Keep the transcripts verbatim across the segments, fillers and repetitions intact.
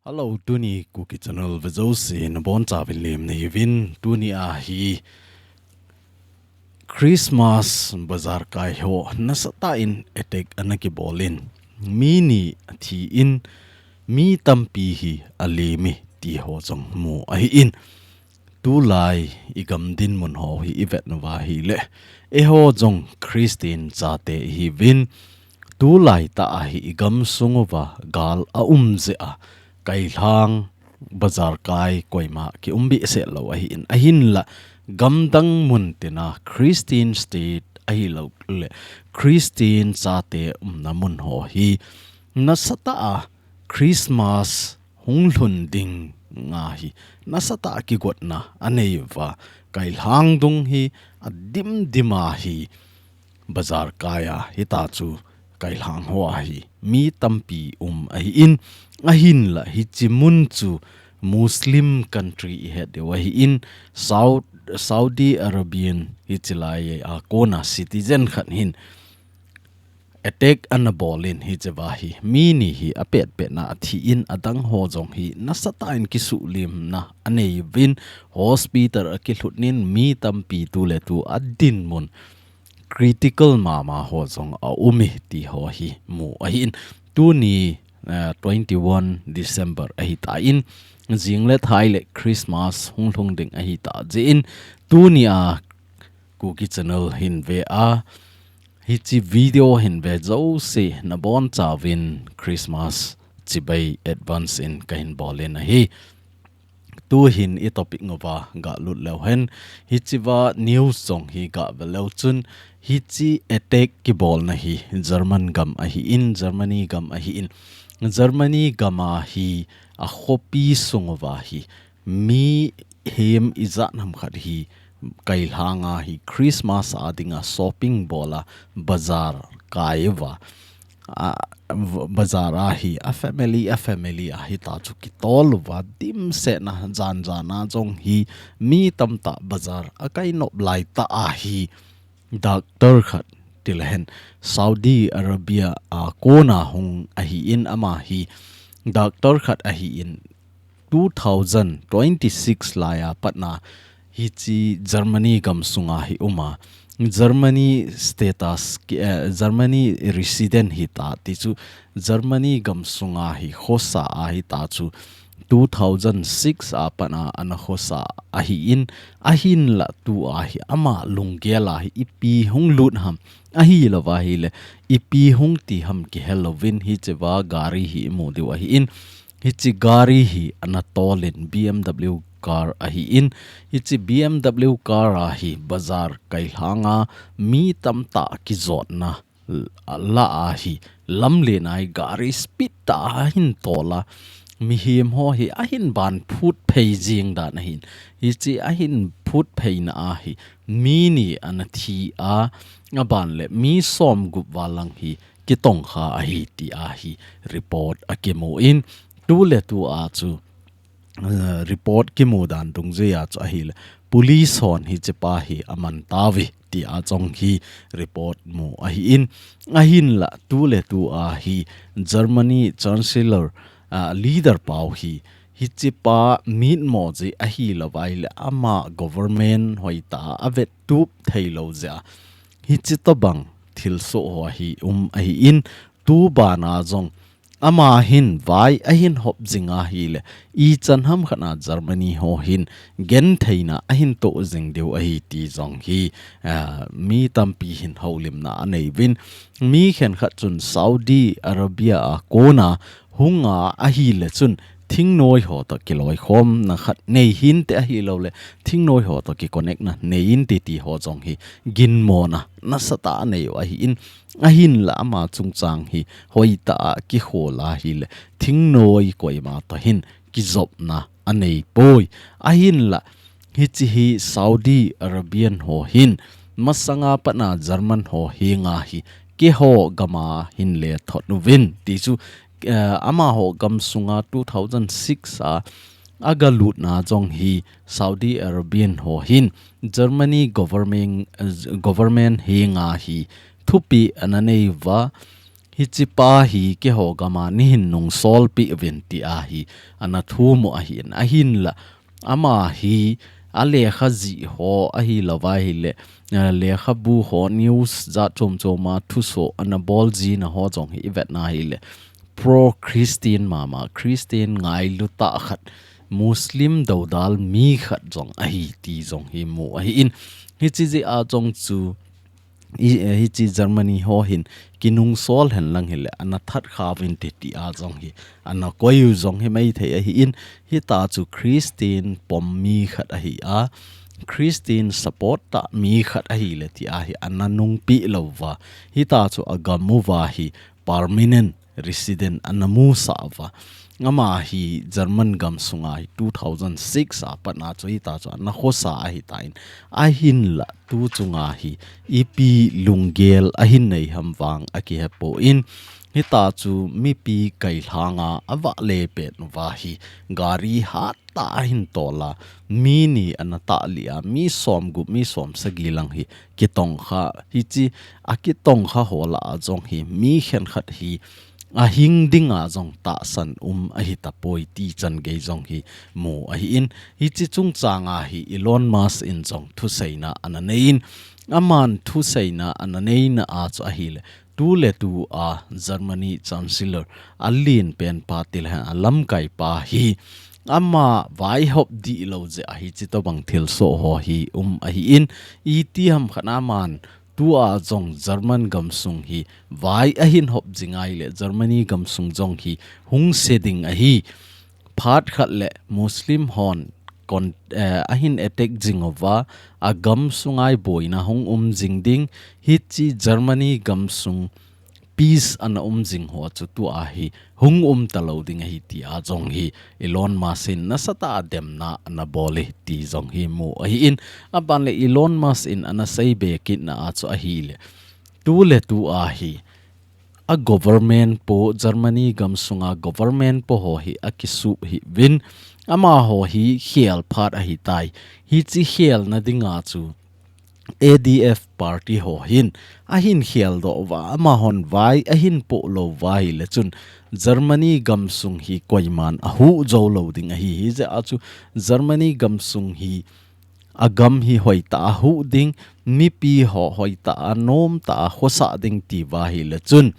Hello, tuni Kuki Channel vejouse nabonchauvin lemna hiuvin, tuni a hi Christmas bazar kai ho nasatah in attack ana kibolin, mi ni athin, mi tampi hi alemi ti ho jong mu ahin. Tulai igam dinmun ho hi ivet nauva ahile, eiho jong Christian chate ihiuvin, tulai tah a hi igam sung uva gal aum jeh a, kailhang bazar kai koima kium behseh lou ahin, ahinla gamdang mun tina Christian state ahilouleh Christian chate umna mun ho hi nasatah a Christmas hunglhun ding nga hi nasatah a kigotna anei uva, kailhang dung hi adimdim a hi bazar kai a hita chu kailhang ho a hi mi tampi um ahin, ahinla hiche mun chu Muslim country ihet diu ahin, Sau-, Saudi Arabian hiche lai a kona citizen khat hin attack ana bolin hichea hi mi ni hi apetpetna athin, adang ho jong hi nasatah in kisuhlimna anei uvin, hospital a kilhutnin mi tampi tuletu adinmun critical mama ho jong aum e ti ho hi mu ahin. Tuni, eh, twenty-one December ahitan, jing le thai le Christmas hunglhung ding ahita jeh in, tuni a Kuki Channel hin ve a, hiche video hin ve jouse nabonchauvin Christmas chibai advance in kahin bolin ahi. Tuhin i topic ngouva galut leu hen, hichea news jong hi gave leu chun, hiche attack kibolna hi German gam ahin, Germany gam ahin, Germany gam a hi akhopi sung uva hi mihem ijat ham khat hi kailhang a hi Christmas a dinga shopping bol a bazar kai uva, a, v-, bazar a hi a family, a family a hita chu kitol uva dimset na, jan jan a jong hi mi tamtah bazar akai nop laitah a hi doctor khat, tilehen Saudi Arabia a kona hung ahin, ama hi doctor khat ahin, two thousand twenty-six lai a patna hiche Germany gam sunga hi uma, Germany status ki, eh, Germany resident hita ti chu, Germany gam sunga hi khosa ahita chu, two thousand six a patna ana khosa ahin, ahinla tua hi ama lunggel a hi ipi hung lut ham, ahilouva ahile ipi hung ti ham kihelouvin, hichea gari hi imu diu ahin, hiche gari hi ana tolin B M W car ahin, hiche B M W car a hi bazar kailhang a mi tamtah kijotna l-, lah a hi lamlen a hi gari speed tah a ahin tol a, mihem ho hi ahin ban phut phei jing dan ahin, hiche ahin phut pheina a hi mi ni ana thi a, aban le mi somgup val lang hi kitongkha ahi ti a hi report akimun, tuletua chu, eh, report kimu dan dungjuia chu ahile, police hon hichepa hi aman tauve ti a jong hi report mu ahin, ahinla tuletua hi Germany Chancellor, ah, leader pau hi, hichepa mitmo jeh ahilouva ahile ama government hoitah a avettup theilou jeh a, hiche tobang thilsoh ho hi um ahin, tubana jong ama hin vai ahin hop jing ahile, ichan ham khat a Germany ho hin gentheina ahin toh jing diu ahi ti jong hi, ah, mi tampi hin houlimna anei uvin, mi khenkhat chun Saudi Arabia a kona hung a ahile chun thingnoi ho toh kiloikhomna khat nei hinte, ahilouleh thingnoi ho toh kiconnect na nei inte ti ho jong hi ginmona nasatah a anei u ahin, ahinla ama chungchang hi hoitah a kikhol ahile thingnoi koima toh hin kijopna anei poi. Ahinla hiche hi Saudi Arabian ho hin masanga patna German ho henga hi keiho gam a hin lethot uvin ti chu, eh, amaho gam sunga two thousand six a agalutna jong hi Saudi Arabian ho hin Germany government, eh, government henga hi thupeh ana nei uva, hichepa hi keiho gam a neihin nungsolpeh uvin tia hi ana thum u ahin, ahinla ama hi alekha jih ho ahilouva ahile, eh, lekhabu ho, news jat chom chom a thuso ana bol jina ho jong hi ivet na ahile, pro Christian mama, Christian ngailu tah khat, Muslim doudal mi khat jong ahi ti jong hi mu ahin, hiche jeh a jong chu i, eh, hiche Germany ho hin kinungsol henlang hile ana that kha uvin te tia jong hi ana koi u jong hi maithei ahin, hitia chu Christian pom mi khat ahi a, Christian support tah mi khat ahile tia hi ana nungpeh lou uva, hitia chu agam uva hi permanent resident ana musah uva. Ama hi German gamsunga hi two thousand six a pat a chu hitia chu ana khosa ahitan, ahinla tu chunga hi ipi lunggel ahin nei ham vang akihepon, hitia chu mipi kailhanga avale pet uva hi gari hat tah ahin tol a, mi ni ana tahlih a, mi somgup, mi somsagi lang hi kitongkha, hiche akitongkha ho lah a jong hi mi khenkhat hi ahing dinga jong tahsan um ahitapoi ti chan gei jong hi mu ahin, hiche chungchanga hi Elon Musk in jong thuseina ana neiyin, aman thuseina ana neina a chu ahile, tu le tu a Germany Chancellor alen penpa tilhen alamkaipa hi ama vaihop dihlou jeh a hiche tobang thilsoh ho hi um ahin, itiham khat aman tua jong German gamsung hi vai ahin hop jing ahile Germany gamsung jong hi hung se ding ahi. Phat khat le Muslim hon kon-, eh, ahin attack jing uva, agamsunga hi boina hung um jing ding, hiche Germany gamsung peace ana um jing ho chu tua hi hung um talou ding ahi tia jong hi Elon Musk in nasatah a demna ana bol e ti jong hi mu ahin, aban le Elon Musk in ana seibe kitna a chu ahile, tu le tu a hi a government po, Germany gamsunga government po ho hi akisuh hih uvin, amaho hi khel phat ahitai. Hiche khelna dinga chu A D F party ho hin ahin kheldoh uva, amahon vai ahin poh lou uva ahile chun Germany gamsung hi koiman ahuh jou lou ding ahi. Hijeh a chu Germany gamsung hi agam hi hoitah a huh ding, mipi ho hoitah a nomtah a khosah ding tiuva ahile chun,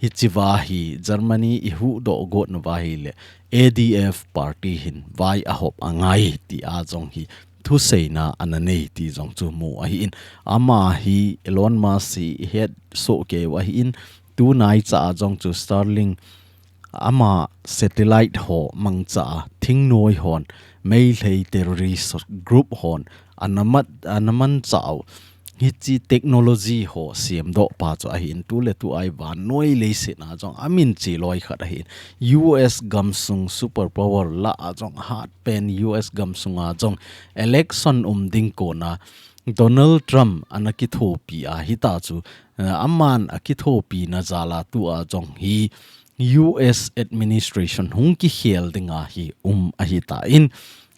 hichea hi Germany ihuhdoh got nauva ahile A D F party hin vai ahop angai tia jong hi thuseina ana nei ti jong chu mu ahin, ama hi Elon Musk hi ihet soh keiyu ahin, tunaicha a jong chu Starlink ama satellite ho mangcha a thingnoi hon, Meitei terrorist group hon ana mat, ana manchah u. Hiche technology ho semdoh pa chu ahin, tu le tu a hi vannoi leiset a jong amin cheloi khat ahin. U S gamsung superpower lah a jong hatpen U S gamsunga jong election um ding kona Donald Trump ana kithopi a, hitia chu, eh, aman akithopina jal a tua jong hi U S administration hung kikhel dinga hi um ahitan,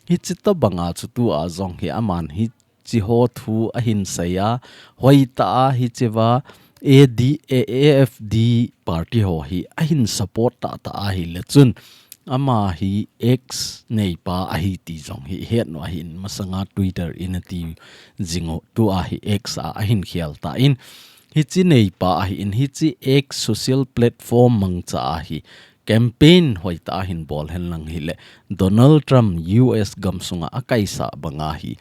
hiche tobanga chu tua jong hi aman hiche ho thu ahin sei a, hoitah a hichea A D, A F D party ho hi ahin support tahtah ahile chun, ama hi X neipa ahi ti jong hi ihet u ahin, masanga Twitter ina ti jing u, tua hi X a ahin khel tan, hiche neipa ahin, hiche X social platform mangcha a hi campaign hoitah a ahin bol henlang hile, Donald Trump U S gamsunga akaisah banga hi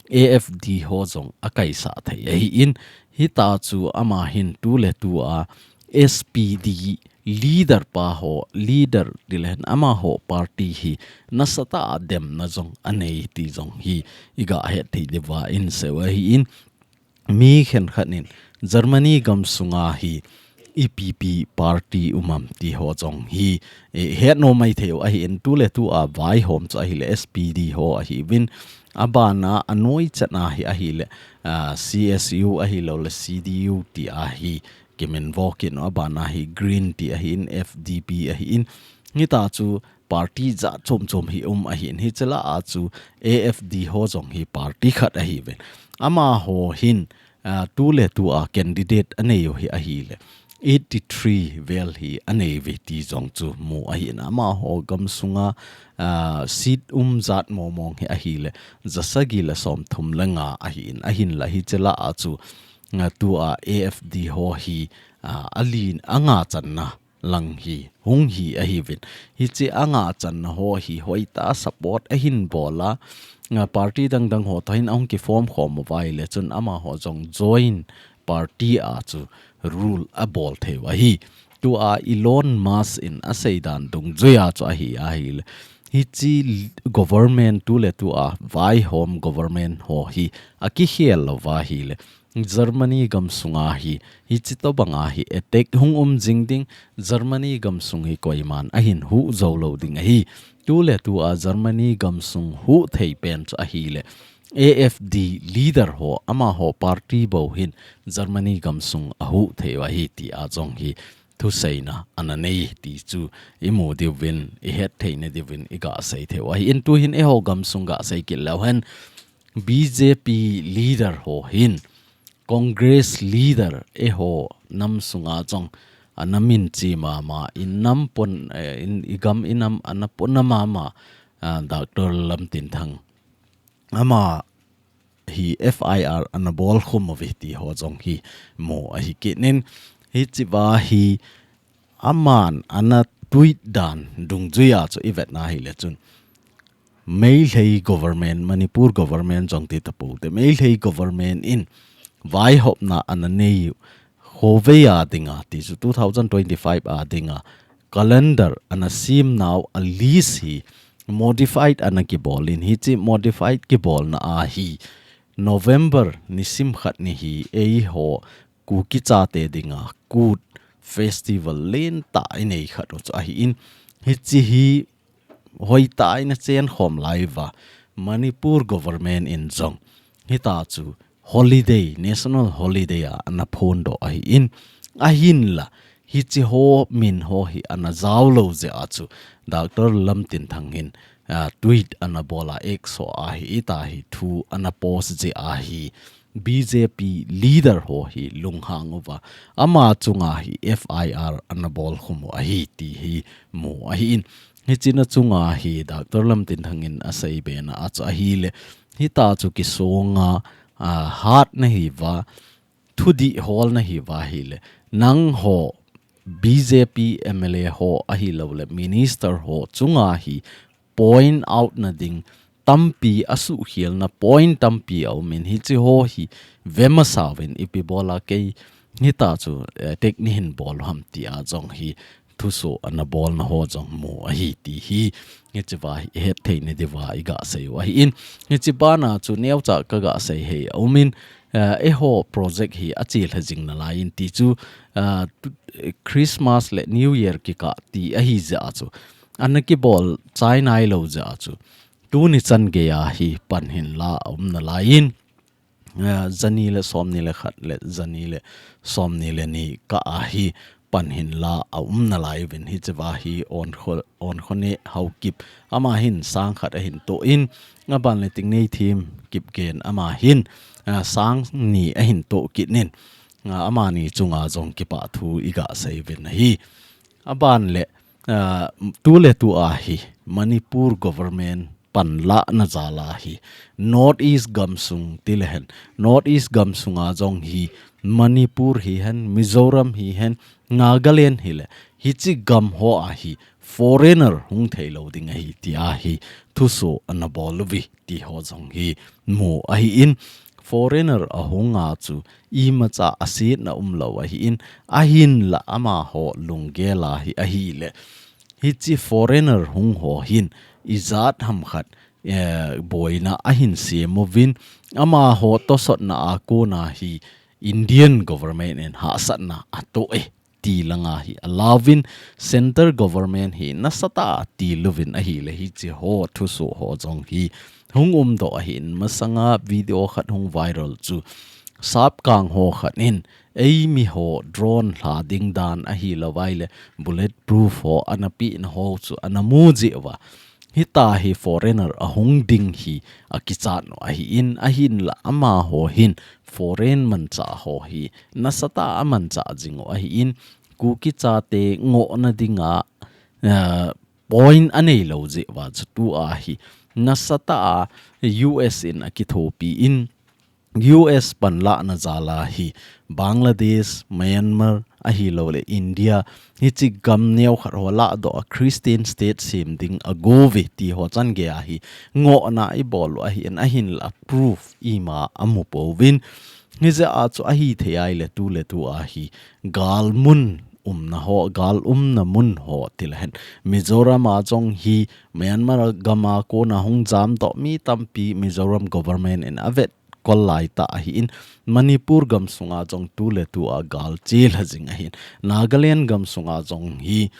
A F D ho jong akaisah thei ahin, hitia chu ama hin tu le tu a S P D leader pa ho, leader tilehen amaho party hi nasatah a demna jong anei ti jong hi iga het thei diuva inseiyu ahin, mi khenkhat in Germany gamsunga hi ipi pi party um am ti ho jong hi, eh, ihet nom maithei u ahin, tu le tu a vaihom chu ahile S P D ho ahiuvin, abana anoichatna hi ahile, ah, C S U ahilouleh C D U tia hi kiminvo kit u, abana hi Green ti ahin, F D P ahin, hitia chu party jat chom chom hi um ahin, hiche lah a chu A F D ho jong hi party khat ahiuvin. Amaho hin, ah, tu le tu a candidate anei u hi ahile, eighty-three vel hi anei uve ti jong chu mu ahin, amaho gamsunga, ah, seat um jat momong hi ahile, jasagi le somthum le nga ahin, ahinla hiche lah a chu, ah, tua A F D ho hi, ah, alin anga channa lang hi, hung hi ahiuvin. Hiche anga channa ho hi hoitah a support ahin bol a, ah, party dang dang ho toh hin ahung kiform khom uva ahile chun amaho jong joint party a chu rule abol thei u ahi. Tua Elon Musk in asei dan dungjuia chu ahi ahile, hiche government tu le tua vaihom government ho hi akikhel lou uva ahile, Germany gamsunga hi, hiche tobanga hi attack hung um jing ding, Germany gamsung hi koiman ahin huh jou lou ding ahi. Tu le tua Germany gamsung huh thei pen chu ahile, A F D leader ho, amaho party bou hin Germany gamsung ahuh thei u ahi tia jong hi thuseina ana nei ti chu imu diuvin, ihet theina diuvin iga sei thei u ahin, tuhin eiho gamsung ga sei kit leu hen, B J P leader ho hin Congress leader eiho nam sunga jong ana minche mama, inam pon, eh, in, igam inam ana ponna mama, ah, Doctor Lamtinthang, ama hi F I R ana bol khum uve ti ho jong hi mu ahi kit in, hichea hi aman ana tweet dan dungjuia chu ivetna ahile chun, Meitei government, Manipur government jong ti tapou te, Meitei government in vaihopna ana nei u, khovei a dinga ti chu two thousand twenty-five a dinga calendar ana sem nau a list hi modified ana kibol in, hiche modified kibolna a hi November nisim khat ni hi eiho Kuki chate dinga Kut festival lentah inei khat u chu ahin, hiche hi hoitah in achen khom lai uva, Manipur government in jong hitia chu holiday, national holiday a ana phondoh ahin, ahinla hiche ho min ho hi ana jao lou jeh a chu Doctor Lamtinthang hin, ah, tweet ana bol a, X ho a hi, hitia hi thu ana post jeh a hi B J P leader ho hi lunghang uva, ama chunga hi F I R ana bol khum u ahi ti hi mu ahin, hichea chunga hi Doctor Lamtinthang in asei bena a chu ahile, hitia chu kisonga, ah, hat nahi uva, thudih hol nahi uva ahile, nangho B J P M L A ho ahilou le minister ho chunga hi point out na ding tampi, asuhkhelna point tampi aum in, hiche ho hi ve masa uvin, ipi bola kei hitia chu, eh, attack neihin bol u ham tia jong hi thuso ana bolna ho jong mu ahi ti hi, hichea hi ihet theina diuva iga sei u ahin, hiche bana chu neocha kaga sei hei aum in, eh, eiho project hi achelha jing nalai in ti chu, eh, tu-, Christmas le New Year kikah ti ahi jeh a chu ana kibol chai nailou jeh a chu tuni chan geiya hi pan hin la aum nalai in, eh, jani le somni le khat le jani le somni le ni kah a hi pan hin la aum nalai uvin, hichea hi Onkho, Onkho ne Haokip, ama hin sang khat ahin toh in, aban le Tingnei Thim Kipgen, ama hin, ah, sang ni ahin toh kit in, ah, amani chunga jong kipah thu iga sei uvin ahi. Aban le, ah, tu le tua hi Manipur government panlahna jal a hi North East gamsung ti le hen, North East gamsunga jong hi Manipur hihen, Mizoram hihen, Nagaland hile, hiche gam ho a hi foreigner hung thei lou ding ahi tia hi thuso ana bol uve ti ho jong hi mu ahin, foreigner ahung a chu imacha asetna umlou ahin, ahinla amaho lunggel a hi ahile, hiche foreigner hung ho hin ijat ham khat, eh, boina ahin sem uvin, amaho tosotna a kona hi Indian government in hahsatna atoh e ti langa hi alauvin, center government hi nasatah a til uvin ahile, hiche ho thuso ho jong hi hung umdoh ahin, masanga video khat hung viral chu sapkang ho khat in eimi ho drone lha ding dan ahilou vaile bullet proof ho ana pehna ho chu ana mu jeh uva, Hitia hi foreigner ahung ding hi akichat u ahin, ahinla amaho hin foreign manchah ho hi nasatah a amanchah jing u ahin, Kuki chate ngohna dinga, eh, point anei lou jeh uva chu tua hi nasatah a U S in akithopi in, U S panlahna jal a hi Bangladesh, Myanmar, ahilouleh India, hiche gam neokhat ho lahdoh a Christian state sem ding ago uve ti ho changei a hi ngohna ibol u ahin, ahinla proof ima amu pouvin. Hijeh a chu ahithei ahile tuletu a hi galmun umna ho, gal umna mun ho tilehen, Mizoram a jong hi Myanmar gam a kona hung jamdoh mi tampi Mizoram government in avet kol laitah ahin, Manipur gamsunga jong tuletu a gal chelha jing ahin, Nagaland gamsunga jong hi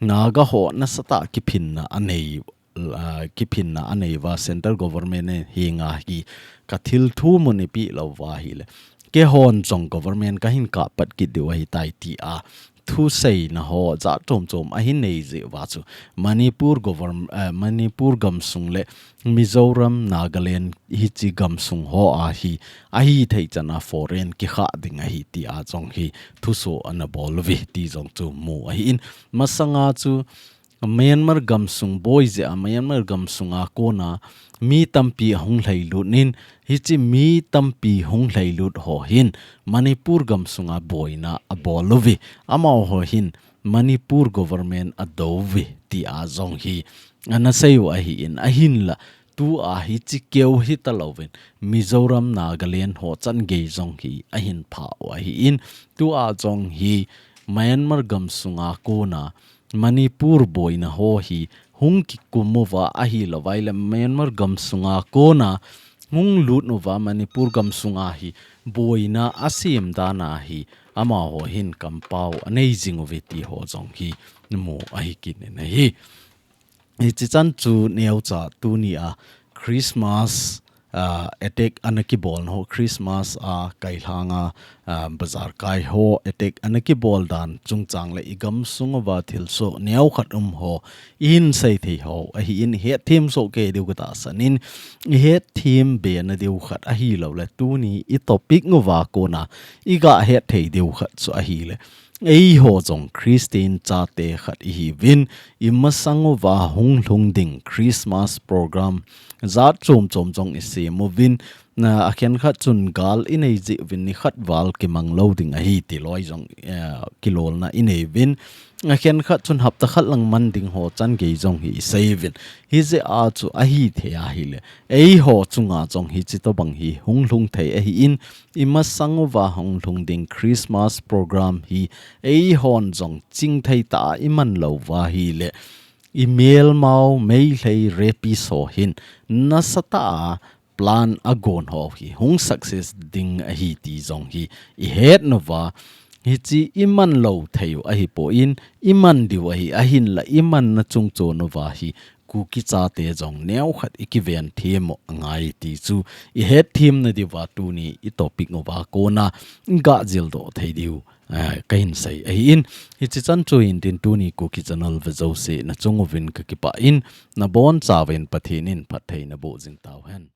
Naga ho nasatah kiphinna anei, ah, kiphinna anei uva, central government in henga hi kathil thu mun eipeh lou uva ahile, keihon jong government kahin kap pat kit diu ahitai tia thuseina ho jat chom chom ahin nei jeh uva chu Manipur govern-, eh, Manipur gamsung le Mizoram, Nagaland hiche gamsung ho a hi ahithei chan a foreign kikhah ding ahi tia jong hi thuso ana bol uve ti jong chu mu ahin, masanga chu Myanmar gamsung boi jeh a Myanmar gamsunga kona mi tampi ahung lhailut in, hiche mi tampi hung lhailut ho hin Manipur gamsunga boina abol uve. Amaho hin Manipur government adou uve tia jong hi ana sei u ahin, ahinla tua hiche keu hitalouvin Mizoram, Nagaland ho changei jong hi ahin phah u ahin, tua jong hi Myanmar gamsunga kona Manipur boina ho hi hung kikum uva ahilouvai le Myanmar gamsunga kona hung lut uva Manipur gamsunga hi boina asem dan a hi amaho hin kampao anei jing uve ti ho jong hi mu ahi kit in ahi. Hiche chan chu neocha tuni a Christmas, ah, attack ana kibolna ho, Christmas a kailhanga, ah, bazar kai ho attack ana kibol dan chungchang le igamsung uva thilsoh neokhat um ho ihin seithei ho ahin, ihetthem soh kei diu katahsan in, ihetthem be nadiu khat ahilouleh tuni itopic uva kona iga hetthei diu khat chu ahile, eiho jong Christian chate khat ihiuvin, imasang uva hung lhung ding Christmas program jat chom chom jong isem uvin, na, akhenkhat chun gal inei jeh uvin nikhat val kimang lou ding ahi ti loi jong, eh, kilolna inei uvin, akhenkhat chun hapta khat lang man ding ho changei jong hi isei uvin. Hijeh a chu ahithei ahile, eiho chunga jong hiche tobang hi hung lhung thei ahin, imasang uva hung lhung ding Christmas program hi eihon jong chingthei tah a iman lou uva ahile, imelmau Meitei rapist ho hin nasatah a plan agon ho hi hung success ding ahi ti jong hi ihet uva, hiche iman lou thei u ahipoi, iman diu ahi, ahinla imanna chungchon uva hi Kuki chate jong neokhat ikiven them u angai ti chu ihetthem nadiuva tuni itopic uva kona iga jildoh thei diu, eh, kahin sei ahin, hiche chan chu hin tin tuni Kuki channel ve jouse nachung uvin kakipah in, nabonchauvin Pathen in phatthei naboh jing tauhen.